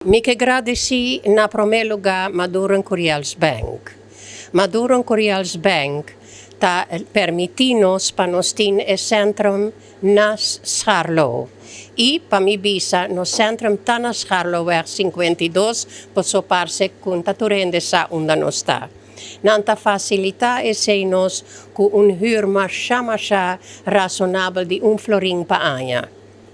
Mi ke gradisí na promé lugá Maduro Curiels Bank. Maduro Curiels Bank ta permití nos pa nos tin e centrum na Scharloo. I pa mi bisa, nos centrum ta na Scharlooweg 52, paso parse ku ta tur hende sa unda nos ta. Nan ta fasilitá esei nos ku un huur masha masha rasonabel di 1 florin pa aña.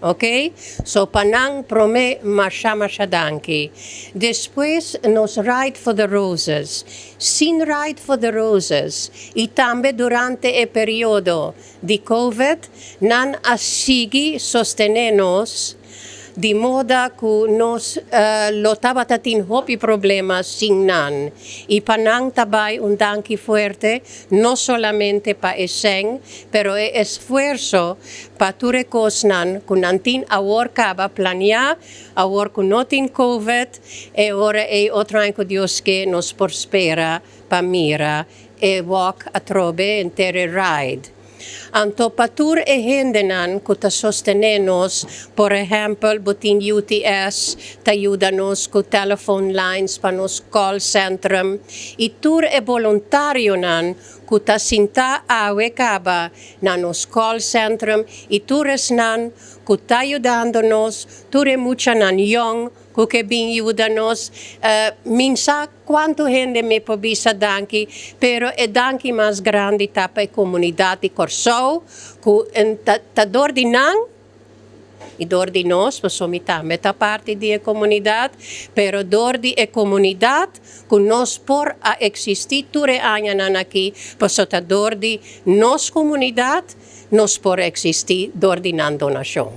Ok? So pa nan promé masha masha danki. Despues nos Ride for the Roses. Sin Ride for the Roses i tambe durante e periodo di COVID, nan a sigui sostené nos di moda ku nos lo tabata tin hopi problema sin nan. I pa nan tambe un danki fuerte, no solamente pa e sèn, pero e esfuerso pa tur kosnan ku nan tin awor kaba planiá, awor ku no tin COVID, i ora e otro aña ku Dios ke nos por spera pa mira e walk atrobe henter e ride. Anto pa tur e hendenan ku ta sostené nos, por ehèmpel, bo tin UTS, ta yuda nos ku telephone lines pa nos call centrum, i tur e voluntarionan ku ta sinta awe kaba na nos call centrum, i tur esnan ku ta yudando nos, tur e muchanan yong ku ke bin yuda nos, mi n' sa kuantu hende mi por bisa danki, pero e danki mas grandi ta pa e komunidat di Kòrsou, ku ta, ta dor di nan, i dor di nos, paso mi tambe ta parti di e komunidat, pero dor di e komunidat, ku nos por a eksistí tur e añanan aki, paso ta dor di nos komunidat, nos por eksistí dor di nan donashon.